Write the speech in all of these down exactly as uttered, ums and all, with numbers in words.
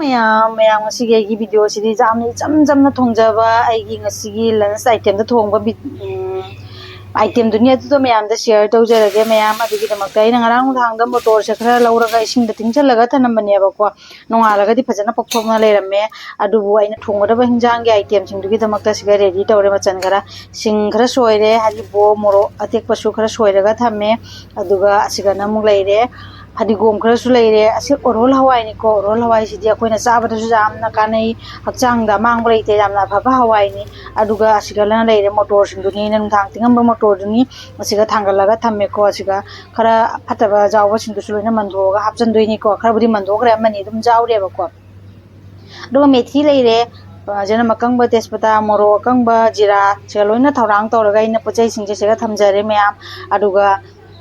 ꯃꯌꯥꯝ ꯃꯌꯥꯝ ꯉꯁꯤꯒꯤ ꯑꯩꯒꯤ ꯚꯤꯗꯤꯑꯣꯁꯤꯗꯤ ꯌꯥꯝꯅ ꯏꯆꯝ ꯆꯝꯅ ꯊꯣꯡꯖꯕ ꯑꯩꯒꯤ ꯉꯁꯤꯒꯤ ꯂꯟꯁ ꯑꯥꯏꯇꯦꯝꯗ ꯊꯣꯡꯕ ꯚꯤ- ꯎꯝ, ꯑꯥꯏꯇꯦꯝꯗꯨꯅꯤ꯫ ꯑꯗꯨꯗꯣ ꯃꯌꯥꯝꯗ ꯁꯤꯌꯔ ꯇꯧꯖꯔꯒꯦ꯫ ꯃꯌꯥꯝ ꯑꯗꯨꯒꯤꯗꯃꯛꯇ ꯑꯩꯅ ꯉꯔꯥꯡ ꯅꯨꯡꯗꯥꯡꯗ ꯃꯣꯇꯣꯔꯁꯦ ꯈꯔ ꯂꯧꯔꯒ ꯏꯁꯤꯡꯗ ꯇꯤꯡꯁꯤꯜꯂꯒ ꯊꯝꯂꯝꯕꯅꯦꯕꯀꯣ꯫ ꯅꯣꯡꯉꯥꯜꯂꯒꯗꯤ ꯐꯖꯅ ꯄꯣꯛꯊꯣꯛꯅ ꯂꯩꯔꯝꯃꯦ꯫ ꯑꯗꯨꯕꯨ ꯑꯩꯅ ꯊꯣꯡꯒꯗꯕ ꯍꯤꯟꯖꯥꯡꯒꯤ ꯑꯥꯏꯇꯦꯝꯁꯤꯡꯗꯨꯒꯤꯗꯃꯛꯇ ꯁꯤꯗ ꯔꯦꯗꯤ ꯇꯧꯔꯦ꯫ ꯃꯆꯜ ꯈꯔ, ꯁꯤꯡ ꯈꯔ ꯁꯣꯏꯔꯦ, ꯍꯔꯤꯕꯣꯞ, ꯃꯣꯔꯣꯛ ꯑꯇꯦꯛꯄꯁꯨ ꯈꯔ ꯁꯣꯏꯔꯒ ꯊꯝꯃꯦ꯫ ꯑꯗꯨꯒ ꯑꯁꯤꯒꯅ ꯑꯃꯨꯛ ꯂꯩꯔꯦ, ꯐꯗꯤꯒꯣꯝ ꯈꯔꯁꯨ ꯂꯩꯔꯦ꯫ ꯑꯁꯤ ꯑꯣꯔꯣꯜ ꯍꯋꯥꯏꯅꯤꯀꯣ꯫ ꯑꯣꯔꯣꯜ ꯍꯋꯥꯏꯁꯤꯗꯤ ꯑꯩꯈꯣꯏꯅ ꯆꯥꯕꯗꯁꯨ ꯌꯥꯝꯅ ꯀꯥꯟꯅꯩ, ꯍꯛꯆꯥꯡꯗ ꯑꯃꯥꯡꯕ ꯂꯩꯇꯦ, ꯌꯥꯝꯅ ꯑꯐꯕ ꯍꯋꯥꯏꯅꯤ꯫ ꯑꯗꯨꯒ ꯑꯁꯤꯒ ꯂꯩꯔꯦ ꯃꯣꯇꯣꯔꯁꯤꯡꯗꯨꯅꯤ, ꯑꯩꯅ ꯅꯨꯡꯗꯥꯡ ꯇꯤꯡꯉꯝꯕ ꯃꯣꯇꯣꯔꯗꯨꯅꯤ꯫ ꯑꯁꯤꯒ ꯊꯥꯡꯒꯠꯂꯒ ꯊꯝꯃꯦꯀꯣ꯫ ꯑꯁꯤꯒ ꯈꯔ ꯐꯠꯇꯕ ꯌꯥꯎꯕꯁꯤꯡꯗꯨꯁꯨ ꯂꯣꯏꯅ ꯃꯟꯊꯣꯛꯑꯒ ꯍꯥꯞꯆꯤꯟꯗꯣꯏꯅꯤꯀꯣ꯫ ꯈꯔꯕꯨꯗꯤ ꯃꯟꯊꯣꯛꯈ꯭ꯔꯦ, ꯑꯃꯅꯤ ꯑꯗꯨꯝ ꯌꯥꯎꯔꯦꯕꯀꯣ꯫ ꯑꯗꯨꯒ ꯃꯦꯊꯤ ꯂꯩꯔꯦ, ꯑ, ꯆꯅꯝ ꯑꯀꯪꯕ, ꯇꯦꯖꯄꯇꯥ, ꯃꯣꯔꯣꯛ ꯑꯀꯪꯕ, ꯖꯤꯔꯥ, ꯁꯤꯒ ꯂꯣꯏꯅ ꯊꯧꯔꯥꯡ ꯇꯧꯔꯒ ꯑꯩꯅ ꯄꯣꯠ ꯆꯩꯁꯤꯡꯁꯦ ꯁꯤꯒ ꯊꯝꯖꯔꯦ ꯃꯌꯥꯝ꯫ ꯑꯗꯨꯒ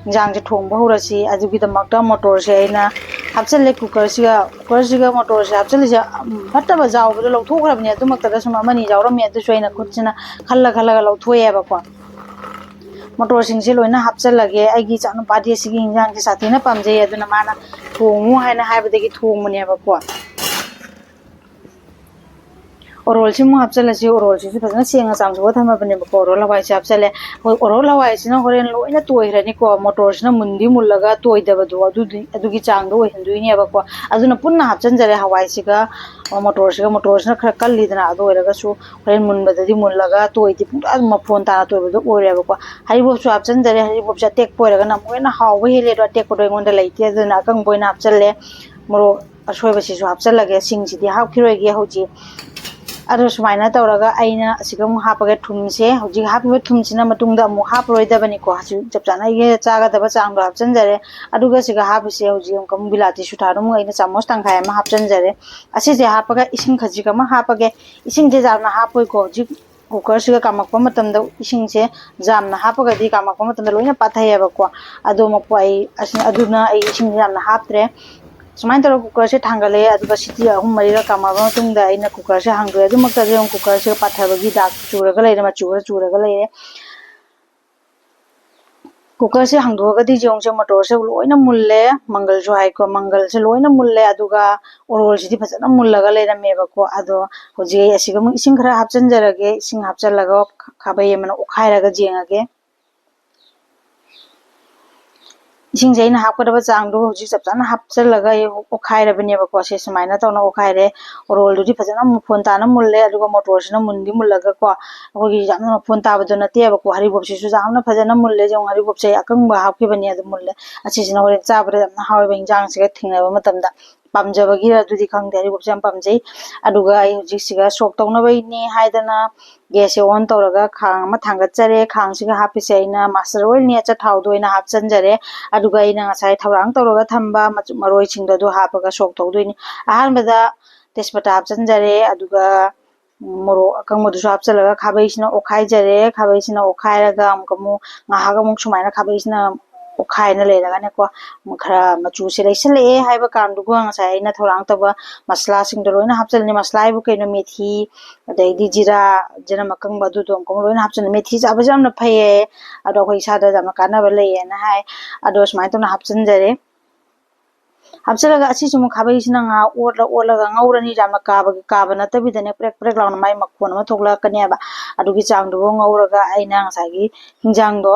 ꯏꯟꯖꯥꯡꯁꯦ ꯊꯣꯡꯕ ꯍꯧꯔꯁꯤ꯫ ꯑꯗꯨꯒꯤꯗꯃꯛꯇ ꯃꯣꯇꯣꯔꯁꯦ ꯑꯩꯅ ꯍꯥꯞꯆꯜꯂꯦ ꯀꯨꯀꯔꯁꯤꯒ꯫ ꯀꯨꯀꯔꯁꯤꯒ ꯃꯣꯇꯣꯔꯁꯦ ꯍꯥꯞꯆꯜꯂꯤꯁꯦ, ꯎꯝ, ꯐꯠꯇꯕ ꯌꯥꯎꯕꯗꯣ ꯂꯧꯊꯣꯛꯈ꯭ꯔꯕꯅꯦ꯫ ꯑꯗꯨꯃꯛꯇꯗ ꯁꯨꯝ ꯑꯃꯅꯤ ꯌꯥꯎꯔꯝꯃꯦ, ꯑꯗꯨꯁꯨ ꯑꯩꯅ ꯈꯨꯠꯁꯤꯅ ꯈꯜꯂ ꯈꯜꯂꯒ ꯂꯧꯊꯣꯛꯑꯦꯕꯀꯣ꯫ ꯃꯣꯇꯣꯔꯁꯤꯡꯁꯦ ꯂꯣꯏꯅ ꯍꯥꯞꯆꯜꯂꯒꯦ꯫ ꯑꯩꯒꯤ ꯏꯆꯥꯅꯨꯄꯥꯗꯤ ꯑꯁꯤꯒꯤ ꯏꯟꯖꯥꯡꯁꯦ ꯁꯥꯊꯤꯅ ꯄꯥꯝꯖꯩ, ꯑꯗꯨꯅ ꯃꯥꯅ ꯊꯣꯡꯉꯨ ꯍꯥꯏꯅ ꯍꯥꯏꯕꯗꯒꯤ ꯊꯣꯡꯕꯅꯦꯕꯀꯣ꯫ ꯑꯣꯔꯣꯜꯁꯤ ꯑꯃꯨꯛ ꯍꯥꯞꯆꯜꯂꯁꯤ꯫ ꯑꯣꯔꯣꯜꯁꯤꯁꯨ ꯐꯖꯅ ꯁꯦꯡꯅ ꯆꯥꯝꯊꯣꯛꯑ ꯊꯝꯃꯕꯅꯦꯕꯀꯣ꯫ ꯑꯣꯔꯣꯜ ꯍꯋꯥꯏꯁꯦ ꯍꯥꯞꯆꯜꯂꯦ꯫ ꯍꯣꯏ, ꯑꯣꯔꯣꯜ ꯍꯋꯥꯏꯁꯤꯅ ꯍꯣꯔꯦꯟ ꯂꯣꯏꯅ ꯇꯣꯏꯈ꯭ꯔꯅꯤꯀꯣ꯫ ꯃꯣꯇꯣꯔꯁꯤꯅ ꯃꯨꯟꯗꯤ ꯃꯨꯜꯂꯒ ꯇꯣꯏꯗꯕꯗꯣ ꯑꯗꯨꯗꯤ, ꯑꯗꯨꯒꯤ ꯆꯥꯡꯗꯣ ꯑꯣꯏꯍꯟꯗꯣꯏꯅꯦꯕꯀꯣ꯫ ꯑꯗꯨꯅ ꯄꯨꯟꯅ ꯍꯥꯞꯆꯟꯖꯔꯦ ꯍꯋꯥꯏꯁꯤꯒ, ꯑ, ꯃꯣꯇꯣꯔꯁꯤꯒ꯫ ꯃꯣꯇꯣꯔꯁꯤꯅ ꯈꯔ ꯀꯜꯂꯤꯗꯅ, ꯑꯗꯨ ꯑꯣꯏꯔꯒꯁꯨ ꯍꯣꯔꯦꯟ ꯃꯨꯟꯕꯗꯗꯤ ꯃꯨꯜꯂꯒ ꯇꯣꯏꯗꯦ, ꯄꯨꯡꯇꯥ ꯃꯐꯣꯟ ꯇꯥꯅ ꯇꯣꯏꯕꯗꯣ ꯑꯣꯏꯔꯦꯕꯀꯣ꯫ ꯍꯔꯤꯕꯣꯞꯁꯨ ꯍꯥꯞꯆꯟꯖꯔꯦ꯫ ꯍꯔꯤꯕꯣꯞꯁꯦ ꯑꯇꯦꯛꯄ ꯑꯣꯏꯔꯒꯅ ꯑꯃꯨꯛ ꯍꯦꯟꯅ ꯍꯥꯎꯕ ꯍꯦꯜꯂꯦ, ꯑꯗꯣ ꯑꯇꯦꯛꯄꯗꯣ ꯑꯩꯉꯣꯟꯗ ꯂꯩꯇꯦ, ꯑꯗꯨꯅ ꯑꯀꯪꯕ ꯑꯣꯏꯅ ꯍꯥꯞꯆꯜꯂꯦ꯫ ꯃꯣꯔꯣꯛ ꯑꯁꯣꯏꯕꯁꯤꯁꯨ ꯍꯥꯞꯆꯜꯂꯒꯦ꯫ ꯁꯤꯡꯁꯤꯗꯤ ꯍꯥꯞꯈꯤꯔꯣꯏꯒꯦ ꯍꯧꯖꯤꯛ꯫ ꯑꯗꯣ ꯁꯨꯃꯥꯏꯅ ꯇꯧꯔꯒ ꯑꯩꯅ ꯑꯁꯤꯒ ꯑꯃꯨꯛ ꯍꯥꯞꯄꯒꯦ ꯊꯨꯝꯁꯦ꯫ ꯍꯧꯖꯤꯛ ꯍꯥꯞꯄꯤꯕ ꯊꯨꯝꯁꯤꯅ ꯃꯇꯨꯡꯗ ꯑꯃꯨꯛ ꯍꯥꯞꯄꯔꯣꯏꯗꯕꯅꯤꯀꯣ꯫ ꯍꯧꯖꯤꯛ ꯆꯞ ꯆꯥꯅ ꯑꯩꯒꯤ ꯆꯥꯒꯗꯕ ꯆꯥꯡꯗꯣ ꯍꯥꯞꯆꯟꯖꯔꯦ꯫ ꯑꯗꯨꯒ ꯁꯤꯒ ꯍꯥꯞꯄꯤꯁꯦ ꯍꯧꯖꯤꯛ ꯑꯃꯨꯛꯀ ꯑꯃꯨꯛ ꯕꯤꯂꯥꯇꯤ ꯁꯨꯊꯥꯗꯣ ꯑꯃꯨꯛ ꯑꯩꯅ ꯆꯥꯃꯁ ꯇꯪꯈꯥꯏ ꯑꯃ ꯍꯥꯞꯆꯟꯖꯔꯦ꯫ ꯑꯁꯤꯁꯦ ꯍꯥꯞꯄꯒ ꯏꯁꯤꯡ ꯈꯖꯤꯛ ꯑꯃ ꯍꯥꯞꯄꯒꯦ꯫ ꯏꯁꯤꯡꯁꯦ ꯌꯥꯝꯅ ꯍꯥꯞꯄꯣꯏꯀꯣ꯫ ꯍꯧꯖꯤꯛ ꯀꯨꯀꯔꯁꯤꯒ ꯀꯥꯝꯃꯛꯄ ꯃꯇꯝꯗ ꯏꯁꯤꯡꯁꯦ ꯌꯥꯝꯅ ꯍꯥꯞꯄꯒꯗꯤ ꯀꯥꯝꯃꯛꯄ ꯃꯇꯝꯗ ꯂꯣꯏꯅ ꯄꯥꯊꯩꯌꯦꯕꯀꯣ꯫ ꯑꯗꯣ ꯃꯄꯨ ꯑꯩ ꯑꯁꯤ-, ꯑꯗꯨꯅ ꯑꯩ ꯏꯁꯤꯡꯁꯦ ꯌꯥꯝꯅ ꯍꯥꯞꯇ꯭ꯔꯦ꯫ ꯁꯨꯃꯥꯏꯅ ꯇꯧꯔꯒ ꯀꯨꯀꯔꯁꯦ ꯊꯥꯡꯒꯠꯂꯦ, ꯑꯗꯨꯒ ꯁꯤꯇꯤ ꯑꯍꯨꯝ ꯃꯔꯤꯔꯛ ꯀꯥꯝꯃꯛꯑꯕ ꯃꯇꯨꯡꯗ ꯑꯩꯅ ꯀꯨꯀꯔꯁꯦ ꯍꯥꯡꯗꯣꯛꯑꯦ꯫ ꯑꯗꯨꯃꯛꯇꯗꯤ ꯑꯃꯨꯛ ꯀꯨꯀꯔꯁꯤꯒ ꯄꯥꯊꯕꯒꯤ ꯗꯥꯛ ꯆꯨꯔꯒ ꯂꯩꯔꯦ, ꯃꯆꯨ ꯈꯔ ꯆꯨꯔꯒ ꯂꯩꯔꯦ꯫ ꯀꯨꯀꯔꯁꯦ ꯍꯥꯡꯗꯣꯛꯑꯒꯗꯤ ꯌꯦꯡꯉꯨꯁꯦ, ꯃꯣꯇꯣꯔꯁꯦ ꯂꯣꯏꯅ ꯃꯨꯜꯂꯦ, ꯃꯪꯒꯜꯁꯨ ꯍꯥꯏꯀꯣ, ꯃꯪꯒꯜꯁꯦ ꯂꯣꯏꯅ ꯃꯨꯜꯂꯦ꯫ ꯑꯗꯨꯒ ꯑꯣꯔꯣꯜꯁꯤꯗꯤ ꯐꯖꯅ ꯃꯨꯜꯂꯒ ꯂꯩꯔꯝꯃꯦꯕꯀꯣ꯫ ꯑꯗꯣ ꯍꯧꯖꯤꯛ ꯑꯩ ꯑꯁꯤꯒ ꯑꯃꯨꯛ ꯏꯁꯤꯡ ꯈꯔ ꯍꯥꯞꯆꯤꯟꯖꯔꯒꯦ꯫ ꯏꯁꯤꯡ ꯍꯥꯞꯆꯤꯜꯂꯒ ꯈꯥꯕꯩ ꯑꯃꯅ ꯑꯣꯠꯈꯥꯏꯔꯒ ꯌꯦꯡꯉꯒꯦ꯫ ꯏꯁꯤꯡꯁꯦ ꯑꯩꯅ ꯍꯥꯞꯀꯗꯕ ꯆꯥꯡꯗꯣ ꯍꯧꯖꯤꯛ ꯆꯞ ꯆꯥꯅ ꯍꯥꯞꯆꯤꯜꯂꯒ ꯑꯩ ꯑꯣꯠꯈꯥꯏꯔꯕꯅꯦꯕꯀꯣ꯫ ꯁꯦ ꯁꯨꯃꯥꯏꯅ ꯇꯧꯅ ꯑꯣꯠꯈꯥꯏꯔꯦ꯫ ꯑꯣꯔꯣꯜꯗꯨꯗꯤ ꯐꯖꯅ ꯃꯐꯣꯟ ꯇꯥꯅ ꯃꯨꯜꯂꯦ, ꯑꯗꯨꯒ ꯃꯣꯇꯣꯔꯁꯤꯅ ꯃꯨꯟꯗꯤ ꯃꯨꯜꯂꯒꯀꯣ, ꯑꯩꯈꯣꯏꯒꯤ ꯌꯥꯝꯅ ꯃꯐꯣꯟ ꯇꯥꯕꯗꯣ ꯅꯠꯇꯦꯕꯀꯣ꯫ ꯍꯔꯤꯕꯣꯞꯁꯤꯁꯨ ꯌꯥꯝꯅ ꯐꯖꯅ ꯃꯨꯜꯂꯦ꯫ ꯌꯦꯡꯉꯨ, ꯍꯔꯤꯕꯣꯞꯁꯦ ꯑꯩ ꯑꯀꯪꯕ ꯍꯥꯞꯈꯤꯕꯅꯦ, ꯑꯗꯨ ꯃꯨꯜꯂꯦ꯫ ꯑꯁꯤꯁꯤꯅ ꯍꯣꯔꯦꯟ ꯆꯥꯕꯗ ꯌꯥꯝꯅ ꯍꯥꯎꯋꯦꯕ, ꯏꯟꯖꯥꯡꯁꯤꯒ ꯊꯦꯡꯅꯕ ꯃꯇꯝꯗ꯫ ꯄꯥꯝꯖꯕꯒꯤꯔ ꯑꯗꯨꯗꯤ ꯈꯪꯗꯦ, ꯍꯔꯤꯕꯣꯞꯁꯦ ꯌꯥꯝ ꯄꯥꯝꯖꯩ꯫ ꯑꯗꯨꯒ ꯑꯩ ꯍꯧꯖꯤꯛꯁꯤꯒ ꯁꯣꯛ ꯇꯧꯅꯕꯩꯅꯦ ꯍꯥꯏꯗꯅ ꯒ꯭ꯌꯥꯁꯁꯦ ꯑꯣꯟ ꯇꯧꯔꯒ ꯈꯥꯡ ꯑꯃ ꯊꯥꯡꯒꯠꯆꯔꯦ꯫ ꯈꯥꯡꯁꯤꯒ ꯍꯥꯞꯄꯤꯁꯦ ꯑꯩꯅ ꯃꯁꯇꯔ ꯑꯣꯏꯜꯅꯦ, ꯑꯆꯥꯊꯥꯎꯗꯣ ꯑꯣꯏꯅ ꯍꯥꯞꯆꯤꯟꯖꯔꯦ꯫ ꯑꯗꯨꯒ ꯑꯩꯅ ꯉꯁꯥꯏ ꯊꯧꯔꯥꯡ ꯇꯧꯔꯒ ꯊꯝꯕ ꯃꯆꯨ ꯃꯔꯣꯏꯁꯤꯡꯗꯣ ꯑꯗꯨ ꯍꯥꯞꯄꯒ ꯁꯣꯛ ꯇꯧꯗꯣꯏꯅꯤ꯫ ꯑꯍꯥꯟꯕꯗ ꯇꯦꯖꯄꯇꯥ ꯍꯥꯞꯆꯤꯟꯖꯔꯦ, ꯑꯗꯨꯒ ꯃꯣꯔꯣꯛ ꯑꯀꯪꯕꯗꯨꯁꯨ ꯍꯥꯞꯆꯤꯜꯂꯒ ꯈꯥꯕꯩꯁꯤꯅ ꯑꯣꯠꯈꯥꯏꯖꯔꯦ꯫ ꯈꯥꯕꯩꯁꯤꯅ ꯑꯣꯠꯈꯥꯏꯔꯒ ꯑꯃꯨꯛꯀ ꯑꯃꯨꯛ ꯉꯥꯏꯍꯥꯛ ꯑꯃꯨꯛ ꯁꯨꯃꯥꯏꯅ ꯈꯥꯕꯩꯁꯤꯅ ꯑꯣꯠꯈꯥꯏꯅ ꯂꯩꯔꯒꯅꯦꯀꯣ, ꯈꯔ ꯃꯆꯨꯁꯦ ꯂꯩꯁꯜꯂꯛꯑꯦ ꯍꯥꯏꯕ ꯀꯥꯟꯗꯨꯒ ꯉꯁꯥꯏ ꯑꯩꯅ ꯊꯧꯔꯥꯡ ꯇꯧꯕ ꯃꯁꯂꯥꯁꯤꯡꯗꯣ ꯂꯣꯏꯅ ꯍꯥꯞꯆꯤꯜꯂꯅꯤ꯫ ꯃꯁꯂꯥ ꯍꯥꯏꯕꯨ ꯀꯩꯅꯣ? ꯃꯦꯊꯤ, ꯑꯗꯩꯗꯤ ꯖꯤꯔꯥ, ꯖꯤꯔꯥ ꯑꯀꯪꯕ, ꯑꯗꯨꯗꯣ ꯑꯃꯨꯛꯀ ꯂꯣꯏꯅ ꯍꯥꯞꯆꯤꯜꯂꯅꯤ꯫ ꯃꯦꯊꯤꯁꯦ ꯆꯥꯕꯁꯦ ꯌꯥꯝꯅ ꯐꯩꯌꯦ, ꯑꯗꯣ ꯑꯩꯈꯣꯏ ꯏꯁꯥꯗ ꯌꯥꯝꯅ ꯀꯥꯟꯅꯕ ꯂꯩꯌꯦꯅ ꯍꯥꯏ꯫ ꯑꯗꯣ ꯁꯨꯃꯥꯏꯅ ꯇꯧꯅ ꯍꯥꯞꯆꯤꯟꯖꯔꯦ꯫ ꯍꯥꯞꯆꯤꯜꯂꯒ ꯑꯁꯤꯁꯨ ꯑꯃꯨꯛ ꯈꯥꯕꯩꯁꯤꯅ ꯉꯥꯏꯍꯥꯛ ꯑꯣꯠꯂ ꯑꯣꯠꯂꯒ ꯉꯧꯔꯅꯤ꯫ ꯌꯥꯝꯅ ꯀꯥꯕꯒꯤ, ꯀꯥꯕ ꯅꯠꯇꯕꯤꯗꯅꯦ, ꯄ꯭ꯔꯦꯛ ꯄ꯭ꯔꯦꯛ ꯂꯥꯎꯅ ꯃꯥꯏ ꯃꯈꯣꯟ ꯑꯃ ꯊꯣꯛꯂꯛꯀꯅꯦꯕ꯫ ꯑꯗꯨꯒꯤ ꯆꯥꯡꯗꯨꯕꯨ ꯉꯧꯔꯒ ꯑꯩꯅ ꯉꯁꯥꯏꯒꯤ ꯍꯤꯟꯖꯥꯡꯗꯣ,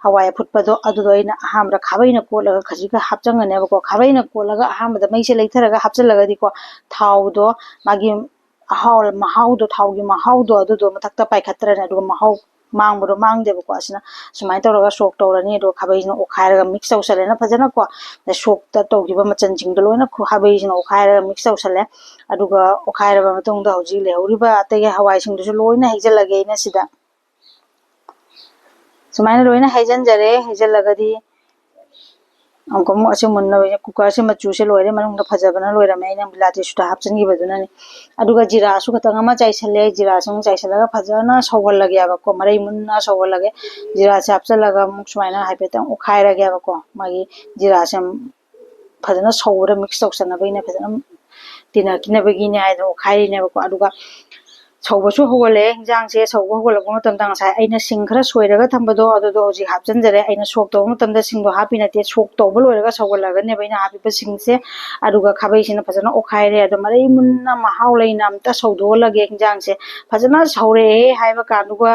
ꯍꯋꯥꯏ ꯑꯐꯨꯠꯄꯗꯣ, ꯑꯗꯨꯗꯣ ꯑꯩꯅ ꯑꯍꯥꯟꯕꯗ ꯈꯥꯕꯩꯅ ꯀꯣꯠꯂꯒ ꯈꯖꯤꯛꯈꯛ ꯍꯥꯞꯆꯟꯒꯅꯦꯕꯀꯣ꯫ ꯈꯥꯕꯩꯅ ꯀꯣꯠꯂꯒ ꯑꯍꯥꯟꯕꯗ ꯃꯩꯁꯦ ꯂꯩꯊꯔꯒ ꯍꯥꯞꯆꯤꯜꯂꯒꯗꯤꯀꯣ, ꯊꯥꯎꯗꯣ, ꯃꯥꯒꯤ ꯑꯍꯥꯎ-, ꯃꯍꯥꯎꯗꯣ, ꯊꯥꯎꯒꯤ ꯃꯍꯥꯎꯗꯣ ꯑꯗꯨꯗꯣ ꯃꯊꯛꯇ ꯄꯥꯏꯈꯠꯇ꯭ꯔꯅꯦ, ꯑꯗꯨꯒ ꯃꯍꯥꯎ ꯃꯥꯡꯕꯗꯣ ꯃꯥꯡꯗꯦꯕꯀꯣ꯫ ꯑꯁꯤꯅ ꯁꯨꯃꯥꯏꯅ ꯇꯧꯔꯒ ꯁꯣꯛ ꯇꯧꯔꯅꯤ꯫ ꯑꯗꯨꯒ ꯈꯥꯕꯩꯁꯤꯅ ꯑꯣꯠꯈꯥꯏꯔꯒ ꯃꯤꯛꯁ ꯇꯧꯁꯜꯂꯦꯅ ꯐꯖꯅꯀꯣ꯫ ꯑꯗꯩ ꯁꯣꯛꯇ ꯇꯧꯈꯤꯕ ꯃꯆꯜꯁꯤꯡꯗꯣ ꯂꯣꯏꯅ ꯈꯨ-, ꯈꯥꯕꯩꯁꯤꯅ ꯑꯣꯠꯈꯥꯏꯔꯒ ꯃꯤꯛꯁ ꯇꯧꯁꯜꯂꯦ꯫ ꯑꯗꯨꯒ ꯑꯣꯠꯈꯥꯏꯔꯕ ꯃꯇꯨꯡꯗ ꯍꯧꯖꯤꯛ ꯂꯩꯍꯧꯔꯤꯕ ꯑꯇꯩ ꯍꯋꯥꯏꯁꯤꯡꯗꯨꯁꯨ ꯂꯣꯏꯅ ꯍꯩꯖꯤꯜꯂꯒꯦ ꯑꯩꯅ ꯁꯤꯗ꯫ ꯁꯨꯃꯥꯏꯅ ꯂꯣꯏꯅ ꯍꯩꯖꯤꯟꯖꯔꯦ꯫ ꯍꯩꯖꯤꯜꯂꯒꯗꯤ ꯑꯃꯨꯛꯀ ꯑꯃꯨꯛ ꯑꯁꯤ ꯃꯨꯟꯅꯕ ꯀꯨꯀꯔꯁꯦ ꯃꯆꯨꯁꯦ ꯂꯣꯏꯔꯦ, ꯃꯅꯨꯡꯗ ꯐꯖꯕꯅ ꯂꯣꯏꯔꯝꯃꯦ, ꯑꯩꯅ ꯕꯤꯂꯥꯇꯤ ꯁꯨꯗ ꯍꯥꯞꯆꯤꯟꯈꯤꯕꯗꯨꯅꯅꯦ꯫ ꯑꯗꯨꯒ ꯖꯤꯔꯥꯁꯨ ꯈꯤꯇꯪ ꯑꯃ ꯆꯥꯏꯁꯜꯂꯦ꯫ ꯖꯤꯔꯥꯁꯦ ꯑꯃꯨꯛ ꯆꯥꯏꯁꯜꯂꯒ ꯐꯖꯅ ꯁꯧꯍꯜꯂꯒꯦꯕꯀꯣ, ꯃꯔꯩ ꯃꯨꯟꯅ ꯁꯧꯍꯜꯂꯒꯦ꯫ ꯖꯤꯔꯥꯁꯦ ꯍꯥꯞꯆꯤꯜꯂꯒ ꯑꯃꯨꯛ ꯁꯨꯃꯥꯏꯅ ꯍꯥꯏꯐꯦꯠꯇꯪ ꯑꯣꯠꯈꯥꯏꯔꯒꯦꯕꯀꯣ꯫ ꯃꯥꯒꯤ ꯖꯤꯔꯥꯁꯦ ꯐꯖꯅ ꯁꯧꯕꯗ ꯃꯤꯛꯁ ꯇꯧꯁꯟꯅꯕꯒꯤꯅꯦ, ꯐꯖꯅ ꯇꯤꯟꯅꯈꯤꯅꯕꯒꯤꯅꯦ ꯍꯥꯏꯗꯅ ꯑꯣꯠꯈꯥꯏꯔꯤꯅꯦꯕꯀꯣ꯫ ꯑꯗꯨꯒ ꯁꯧꯕꯁꯨ ꯍꯧꯒꯠꯂꯛꯑꯦ꯫ ꯍꯤꯟꯖꯥꯡꯁꯦ ꯁꯧꯕ ꯍꯧꯒꯠꯂꯛꯄ ꯃꯇꯝꯗ ꯉꯁꯥꯏ ꯑꯩꯅ ꯁꯤꯡ ꯈꯔ ꯁꯣꯏꯔꯒ ꯊꯝꯕꯗꯣ, ꯑꯗꯨꯗꯣ ꯍꯧꯖꯤꯛ ꯍꯥꯞꯆꯤꯟꯖꯔꯦ꯫ ꯑꯩꯅ ꯁꯣꯛ ꯇꯧꯕ ꯃꯇꯝꯗ ꯁꯤꯡꯗꯣ ꯍꯥꯞꯄꯤ ꯅꯠꯇꯦ, ꯁꯣꯛ ꯇꯧꯕ ꯂꯣꯏꯔꯒ ꯁꯧꯒꯠꯂꯛꯑꯒꯅꯦꯕ ꯑꯩꯅ ꯍꯥꯞꯄꯤꯕ ꯁꯤꯡꯁꯦ꯫ ꯑꯗꯨꯒ ꯈꯥꯕꯩꯁꯤꯅ ꯐꯖꯅ ꯑꯣꯠꯈꯥꯏꯔꯦ꯫ ꯑꯗꯣ ꯃꯔꯩ ꯃꯨꯟꯅ ꯃꯍꯥꯎ ꯂꯩꯅ ꯑꯝꯇ ꯁꯧꯗꯣꯛꯍꯜꯂꯒꯦ ꯍꯤꯟꯖꯥꯡꯁꯦ꯫ ꯐꯖꯅ ꯁꯧꯔꯛꯑꯦ ꯍꯥꯏꯕ ꯀꯥꯟꯗꯨꯒ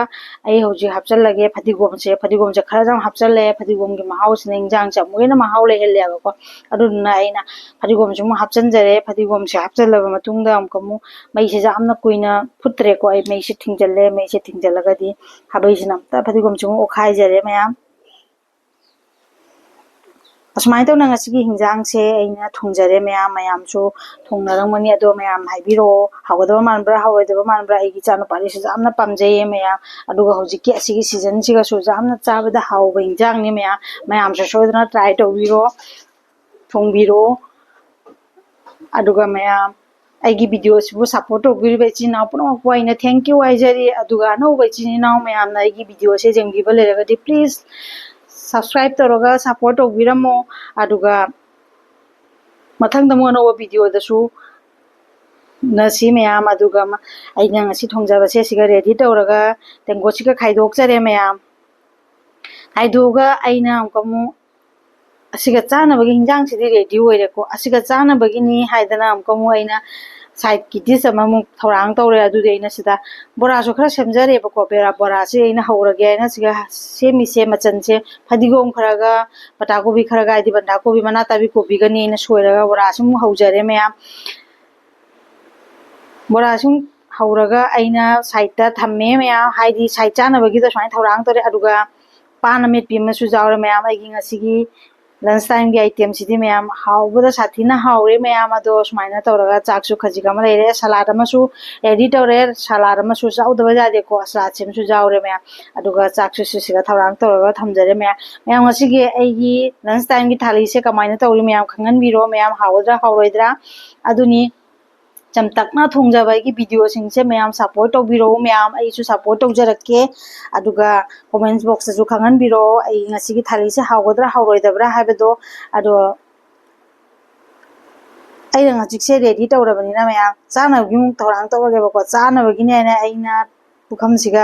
ꯑꯩ ꯍꯧꯖꯤꯛ ꯍꯥꯞꯆꯤꯜꯂꯒꯦ ꯐꯗꯤꯒꯣꯝꯁꯦ꯫ ꯐꯗꯤꯒꯣꯝꯁꯦ ꯈꯔ ꯌꯥꯝ ꯍꯥꯞꯆꯤꯜꯂꯦ꯫ ꯐꯗꯤꯒꯣꯝꯒꯤ ꯃꯍꯥꯎꯁꯤꯅ ꯍꯤꯟꯖꯥꯡꯁꯦ ꯑꯃꯨꯛꯀ ꯍꯦꯟꯅ ꯃꯍꯥꯎ ꯂꯩꯍꯜꯂꯦꯕꯀꯣ꯫ ꯑꯗꯨꯗꯨꯅ ꯑꯩꯅ ꯐꯗꯤꯒꯣꯝꯁꯦ ꯑꯃꯨꯛ ꯍꯥꯞꯆꯤꯟꯖꯔꯦ꯫ ꯐꯗꯤꯒꯣꯝꯁꯦ ꯍꯥꯞꯆꯤꯜꯂꯕ ꯃꯇꯨꯡꯗ ꯑꯃꯨꯛꯀ ꯑꯃꯨꯛ ꯃꯩꯁꯦ ꯌꯥꯝꯅ ꯀꯨꯏꯅ ꯐꯨꯠꯇ꯭ꯔꯦꯀꯣ꯫ ꯑꯩ ꯃꯩꯁꯦ ꯊꯤꯡꯖꯤꯜꯂꯦ꯫ ꯃꯩꯁꯦ ꯊꯤꯡꯖꯤꯜꯂꯒꯗꯤ ꯈꯥꯕꯩꯁꯤꯅ ꯑꯝꯇ ꯐꯗꯤꯒꯣꯝꯁꯦ ꯑꯃꯨꯛ ꯑꯣꯠꯈꯥꯏꯖꯔꯦ ꯃꯌꯥꯝ꯫ ꯑꯁꯨꯃꯥꯏꯅ ꯇꯧꯅ ꯉꯁꯤꯒꯤ ꯍꯤꯟꯖꯥꯡꯁꯦ ꯑꯩꯅ ꯊꯣꯡꯖꯔꯦ ꯃꯌꯥꯝ꯫ ꯃꯌꯥꯝꯁꯨ ꯊꯣꯡꯅꯔꯝꯒꯅꯤ, ꯑꯗꯣ ꯃꯌꯥꯝ ꯍꯥꯏꯕꯤꯔꯛꯑꯣ, ꯍꯥꯎꯒꯗꯕ ꯃꯥꯟꯕ꯭ꯔꯥ, ꯍꯥꯎꯔꯣꯏꯗꯕ ꯃꯥꯟꯕ꯭ꯔꯥ? ꯑꯩꯒꯤ ꯏꯆꯥꯅꯨꯄꯥꯗꯤꯁꯨ ꯌꯥꯝꯅ ꯄꯥꯝꯖꯩꯌꯦ ꯃꯌꯥꯝ꯫ ꯑꯗꯨꯒ ꯍꯧꯖꯤꯛꯀꯤ ꯑꯁꯤꯒꯤ ꯁꯤꯖꯟꯁꯤꯒꯁꯨ ꯌꯥꯝꯅ ꯆꯥꯕꯗ ꯍꯥꯎꯕ ꯍꯤꯟꯖꯥꯡꯅꯤ ꯃꯌꯥꯝ꯫ ꯃꯌꯥꯝꯁꯨ ꯁꯣꯏꯗꯅ ꯇ꯭ꯔꯥꯏ ꯇꯧꯕꯤꯔꯣ, ꯊꯣꯡꯕꯤꯔꯣ꯫ ꯑꯗꯨꯒ ꯃꯌꯥꯝ, ꯑꯩꯒꯤ ꯚꯤꯗꯤꯑꯣꯁꯤꯕꯨ ꯁꯞꯄꯣꯔꯠ ꯇꯧꯕꯤꯔꯤꯕ ꯏꯆꯤꯟ ꯏꯅꯥꯎ ꯄꯨꯝꯅꯃꯛꯄꯨ ꯑꯩꯅ ꯊꯦꯡꯀ꯭ꯌꯨ ꯍꯥꯏꯖꯔꯤ꯫ ꯑꯗꯨꯒ ꯑꯅꯧꯕ ꯏꯆꯤꯟ ꯏꯅꯥꯎ ꯃꯌꯥꯝꯅ ꯑꯩꯒꯤ ꯚꯤꯗꯤꯑꯣꯁꯦ ꯌꯦꯡꯕꯤꯕ ꯂꯩꯔꯒꯗꯤ ꯄ꯭ꯂꯤꯖ ꯁꯕꯁꯀ꯭ꯔꯥꯏꯕ ꯇꯧꯔꯒ ꯁꯞꯄꯣꯔꯠ ꯇꯧꯕꯤꯔꯝꯃꯣ꯫ ꯑꯗꯨꯒ ꯃꯊꯪꯗ ꯑꯃꯨꯛ ꯑꯅꯧꯕ ꯚꯤꯗꯤꯑꯣꯗꯁꯨ ꯎꯅꯁꯤ ꯃꯌꯥꯝ꯫ ꯑꯗꯨꯒ ꯃ-, ꯑꯩꯅ ꯉꯁꯤ ꯊꯣꯡꯖꯕꯁꯦ ꯁꯤꯒ ꯔꯦꯗꯤ ꯇꯧꯔꯒ ꯇꯦꯡꯀꯣꯠꯁꯤꯒ ꯈꯥꯏꯗꯣꯛꯆꯔꯦ ꯃꯌꯥꯝ꯫ ꯈꯥꯏꯗꯣꯛꯑꯒ ꯑꯩꯅ ꯑꯃꯨꯛꯀ ꯑꯃꯨꯛ ꯑꯁꯤꯒ ꯆꯥꯅꯕꯒꯤ ꯍꯤꯟꯖꯥꯡꯁꯤꯗꯤ ꯔꯦꯗꯤ ꯑꯣꯏꯔꯦꯀꯣ꯫ ꯑꯁꯤꯒ ꯆꯥꯅꯕꯒꯤꯅꯤ ꯍꯥꯏꯗꯅ ꯑꯃꯨꯛꯀ ꯑꯃꯨꯛ ꯑꯩꯅ ꯁꯥꯏꯠꯀꯤ ꯗꯤꯁ ꯑꯃꯃꯨꯛ ꯊꯧꯔꯥꯡ ꯇꯧꯔꯦ꯫ ꯑꯗꯨꯗꯤ ꯑꯩꯅ ꯁꯤꯗ ꯕꯣꯔꯥꯁꯨ ꯈꯔ ꯁꯦꯝꯖꯔꯦꯕꯀꯣ꯫ ꯕꯦꯔꯥ-, ꯕꯣꯔꯥꯁꯦ ꯑꯩꯅ ꯍꯧꯔꯒꯦ ꯍꯥꯏꯅ ꯁꯤꯒ ꯁꯦꯝꯃꯤꯁꯦ꯫ ꯃꯆꯜꯁꯦ ꯐꯗꯤꯒꯣꯝ ꯈꯔꯒ ꯄꯇꯥ ꯀꯣꯕꯤ ꯈꯔꯒ, ꯍꯥꯏꯗꯤ ꯕꯟꯗꯥ ꯀꯣꯕꯤ, ꯃꯅꯥ ꯇꯥꯕꯤ ꯀꯣꯕꯤꯒꯅꯤ ꯑꯩꯅ ꯁꯣꯏꯔꯒ ꯕꯣꯔꯥꯁꯨ ꯑꯃꯨꯛ ꯍꯧꯖꯔꯦ ꯃꯌꯥꯝ꯫ ꯕꯣꯔꯥꯁꯨ ꯍꯧꯔꯒ ꯑꯩꯅ ꯁꯥꯏꯠꯇ ꯊꯝꯃꯦ ꯃꯌꯥꯝ, ꯍꯥꯏꯗꯤ ꯁꯥꯏꯠ ꯆꯥꯅꯕꯒꯤꯗ ꯁꯨꯃꯥꯏꯅ ꯊꯧꯔꯥꯡ ꯇꯧꯔꯦ꯫ ꯑꯗꯨꯒ ꯄꯥꯟ ꯑꯃꯦꯠꯄꯤ ꯑꯃꯁꯨ ꯌꯥꯎꯔꯦ ꯃꯌꯥꯝ꯫ ꯑꯩꯒꯤ ꯉꯁꯤꯒꯤ ꯂꯟꯁ ꯇꯥꯏꯝꯒꯤ ꯑꯥꯏꯇꯦꯝꯁꯤꯗꯤ ꯃꯌꯥꯝ ꯍꯥꯎꯕꯗ ꯁꯥꯊꯤꯅ ꯍꯥꯎꯔꯦ ꯃꯌꯥꯝ꯫ ꯑꯗꯣ ꯁꯨꯃꯥꯏꯅ ꯇꯧꯔꯒ ꯆꯥꯛꯁꯨ ꯈꯖꯤꯛ ꯑꯃ ꯂꯩꯔꯦ, ꯁꯂꯥꯠ ꯑꯃꯁꯨ ꯔꯦꯗꯤ ꯇꯧꯔꯦ꯫ ꯁꯂꯥꯠ ꯑꯃꯁꯨ ꯌꯥꯎꯗꯕ ꯌꯥꯗꯦꯀꯣ, ꯁꯂꯥꯠꯁꯤꯃꯁꯨ ꯌꯥꯎꯔꯦ ꯃꯌꯥꯝ꯫ ꯑꯗꯨꯒ ꯆꯥꯛꯁꯨ ꯁꯤꯁꯤꯒ ꯊꯧꯔꯥꯡ ꯇꯧꯔꯒ ꯊꯝꯖꯔꯦ ꯃꯌꯥꯝ꯫ ꯃꯌꯥꯝ, ꯉꯁꯤꯒꯤ ꯑꯩꯒꯤ ꯂꯟꯁ ꯇꯥꯏꯝꯒꯤ ꯊꯥꯂꯤꯁꯦ ꯀꯃꯥꯏꯅ ꯇꯧꯔꯤ ꯃꯌꯥꯝ ꯈꯪꯍꯟꯕꯤꯔꯣ ꯃꯌꯥꯝ, ꯍꯥꯎꯒꯗ꯭ꯔꯥ ꯍꯥꯎꯔꯣꯏꯗ꯭ꯔꯥ? ꯑꯗꯨꯅꯤ꯫ ꯆꯝꯇꯛꯅ ꯊꯣꯡꯖꯕ ꯑꯩꯒꯤ ꯚꯤꯗꯤꯑꯣꯁꯤꯡꯁꯦ ꯃꯌꯥꯝ ꯁꯞꯄꯣꯔꯠ ꯇꯧꯕꯤꯔꯛꯎ ꯃꯌꯥꯝ, ꯑꯩꯁꯨ ꯁꯞꯄꯣꯔꯠ ꯇꯧꯖꯔꯛꯀꯦ꯫ ꯑꯗꯨꯒ ꯀꯣꯃꯦꯟꯠꯁ ꯕꯣꯛꯁꯇꯁꯨ ꯈꯪꯍꯟꯕꯤꯔꯛꯑꯣ ꯑꯩ ꯉꯁꯤꯒꯤ ꯊꯥꯂꯤꯁꯦ ꯍꯥꯎꯒꯗ꯭ꯔꯥ ꯍꯥꯎꯔꯣꯏꯗꯕ꯭ꯔꯥ ꯍꯥꯏꯕꯗꯣ꯫ ꯑꯗꯣ ꯑꯩꯅ ꯍꯧꯖꯤꯛꯁꯦ ꯔꯦꯗꯤ ꯇꯧꯔꯕꯅꯤꯅ ꯃꯌꯥꯝ ꯆꯥꯅꯕꯒꯤ ꯑꯃꯨꯛ ꯊꯧꯔꯥꯡ ꯇꯧꯔꯒꯦꯕꯀꯣ꯫ ꯆꯥꯅꯕꯒꯤꯅꯦꯅ ꯑꯩꯅ ꯄꯨꯈꯝꯁꯤꯒ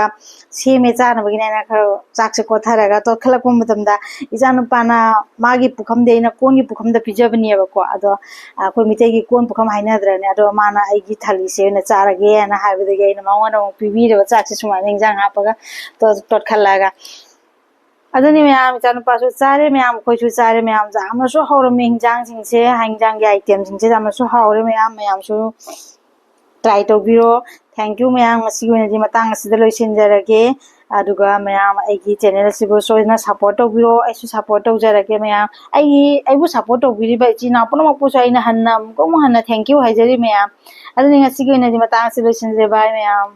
ꯁꯦꯝꯃꯦ꯫ ꯆꯥꯅꯕꯒꯤꯅꯦꯅ ꯈꯔ ꯆꯥꯛꯁꯦ ꯀꯣꯠꯊꯔꯒ ꯇꯣꯠꯈꯠꯂꯛꯄ ꯃꯇꯝꯗ ꯏꯆꯥꯅꯨꯄꯥꯅ ꯃꯥꯒꯤ ꯄꯨꯈꯝꯗꯤ ꯑꯩꯅ ꯀꯣꯟꯒꯤ ꯄꯨꯈꯝꯗ ꯄꯤꯖꯕꯅꯦꯕꯀꯣ꯫ ꯑꯗꯣ ꯑꯩꯈꯣꯏ ꯃꯤꯇꯩꯒꯤ ꯀꯣꯟ ꯄꯨꯈꯝ ꯍꯥꯏꯅꯗ꯭ꯔꯅꯦ꯫ ꯑꯗꯣ ꯃꯥꯅ ꯑꯩꯒꯤ ꯊꯥꯂꯤꯁꯦ ꯑꯣꯏꯅ ꯆꯥꯔꯒꯦꯅ ꯍꯥꯏꯕꯗꯒꯤ ꯑꯩꯅ ꯃꯉꯣꯟꯗ ꯑꯃꯨꯛ ꯄꯤꯕꯤꯔꯦꯕ ꯆꯥꯛꯁꯦ ꯁꯨꯃꯥꯏꯅ ꯏꯟꯖꯥꯡ ꯍꯥꯞꯄꯒ ꯇꯣꯠ-, ꯇꯣꯠꯈꯠꯂꯒ꯫ ꯑꯗꯨꯅꯤ ꯃꯌꯥꯝ, ꯏꯆꯥꯅꯨꯄꯥꯁꯨ ꯆꯥꯔꯦ ꯃꯌꯥꯝ, ꯑꯩꯈꯣꯏꯁꯨ ꯆꯥꯔꯦ ꯃꯌꯥꯝ꯫ ꯌꯥꯝꯅꯁꯨ ꯍꯥꯎꯔꯝꯃꯦ ꯍꯤꯟꯖꯥꯡꯁꯤꯡꯁꯦ, ꯍꯤꯟꯖꯥꯡꯒꯤ items ꯁꯤꯡꯁꯦ ꯌꯥꯝꯅꯁꯨ ꯍꯥꯎꯔꯦ ꯃꯌꯥꯝ꯫ ꯃꯌꯥꯝꯁꯨ try ꯇꯧꯕꯤꯔꯣ꯫ Thank you ꯃꯌꯥꯝ, ꯉꯁꯤꯒꯤ ꯑꯣꯏꯅꯗꯤ ꯃꯇꯥꯡ ꯑꯁꯤꯗ ꯂꯣꯏꯁꯤꯟꯖꯔꯒꯦ꯫ ꯑꯗꯨꯒ ꯃꯌꯥꯝ ꯑꯩꯒꯤ channel ꯑꯁꯤꯕꯨ ꯁꯣꯏꯗꯅ support ꯇꯧꯕꯤꯔꯣ, ꯑꯩꯁꯨ support ꯇꯧꯖꯔꯒꯦ ꯃꯌꯥꯝ꯫ ꯑꯩꯒꯤ, ꯑꯩꯕꯨ support ꯇꯧꯕꯤꯔꯤꯕ ꯏꯆꯤꯟ ꯏꯅꯥꯎ ꯄꯨꯝꯅꯃꯛꯄꯨꯁꯨ ꯑꯩꯅ ꯍꯟꯅ ꯑꯃꯨꯛꯀ ꯑꯃꯨꯛ ꯍꯟꯅ thank you ꯍꯥꯏꯖꯔꯤ ꯃꯌꯥꯝ꯫ ꯑꯗꯨꯅꯤ ꯉꯁꯤꯒꯤ ꯑꯣꯏꯅꯗꯤ ꯃꯇꯥꯡ ꯑꯁꯤꯗ ꯂꯣꯏꯁꯤꯟꯖꯔꯦ꯫ Bye ꯃꯌꯥꯝ꯫